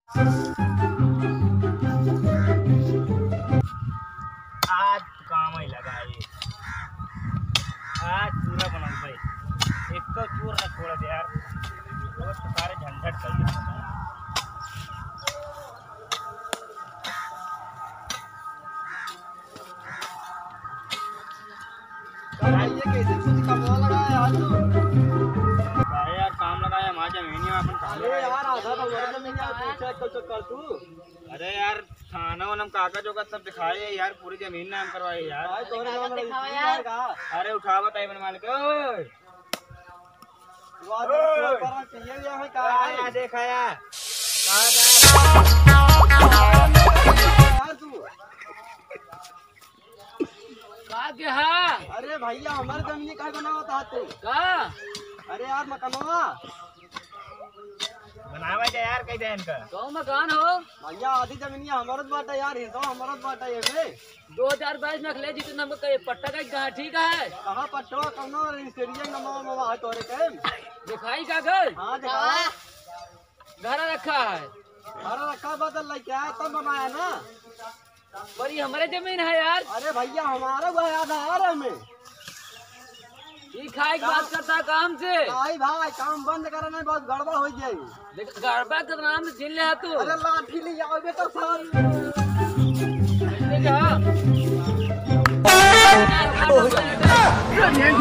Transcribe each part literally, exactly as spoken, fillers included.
आज काम ही लगा है, आज पूरा बनल भाई, एक तो चोर न छोड़ दे यार, वो तो सारे झंझट कर दिया। अरे यार, कैसे कुछ कमवा लगा है यार तू? अरे यार, काम लगा है, हमारे जमीन में अपन काम अरे लगा है। यार, आधा तो मेरे जमीन यार, पूछे कुछ कर तू। अरे यार, थाना वाना में कागज वगैरह सब दिखाए है यार, पूरी जमीन नाम करवाए यार। भाई, तोरे नाम दिखावा रजिस्ट्री यार। यार का? अरे उठावा ताई बन मालिक, ओए। वाह, ओए। पर ये भी हमें कहा आ, है। आ, देखा यार। कहाँ गया? यार तू। का के हा? अरे भैया, हमारे जमीनी काहे बनावत हा तू? का? अरे यार, मकनवा। बनावा जा यार, कह दे इनका। कौन मकान हो? भैया, आधी जमीनिया हमारत बाटे यार, हिस्सा हमारत बाटे ये में। दो हजार बाईस में अखिलेश जी ने हमको कहे, पट्टा का कहा, ठीक है? कहाँ पट्टवा, कौनो रजिस्ट्रिया नमवा मवा है तोरे के? दिखाई का घर? हाँ, दिखावा। घर रखा है। घर रखा बदल लेके आया, तब बनाया ना। पर ये हमारे जमीन है यार। अरे भैया, हमारा वो याद है यार हमें। ई खाए के बात करता है काम से। भाई, भाई, काम बंद करे नहीं, बहुत गड़बड़ हो जाए। देख, गड़बड़ के नाम से छीन ले तू। अरे लाठी ले आओ बेटा, सर। ऐसे जा।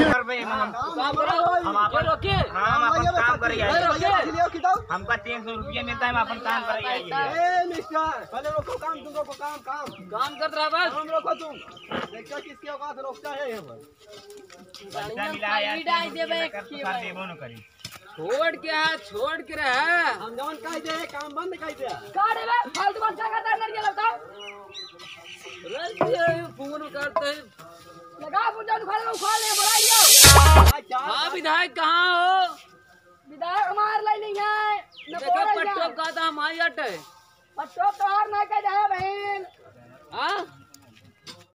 कर भाई, हम, काम काम करो। करो। हम ये अपन रोके। हाँ, हम अपन भैया काम बेटा, करे अरे आइए। भैया, लाठी ले आओ, किताब। हमका तीन सौ रुपया मिलता है, हम अपन काम करे आइए। ए, मिस्टर, पहले रोको काम, तुम रोको काम, काम। काम करत रहा बस। काम रोको तुम। देखो किसके औकात रोकता है यहाँ पर। पैसा मिला यार, खाली डाल दे बे, कर तो साथ देबो न करी। छोड़ के आ, छोड़ के रहा। हम जवन कह दे, काम बंद कह दे। का रे बे, फालतू बात का करता है, लड़के लगता है? अरे ये फोन करते हैं। लगा, फोन जाओ, उखाड़ लो, उखाड़ ले, बुला लियो। हाँ, विधायक कहाँ हो? विधायक हमार लाई नहीं है, न देखो, बोला पट्टो जाए। का था, हमारी अट है। पट्टो तोहार नहीं कह जाए बहन। हाँ?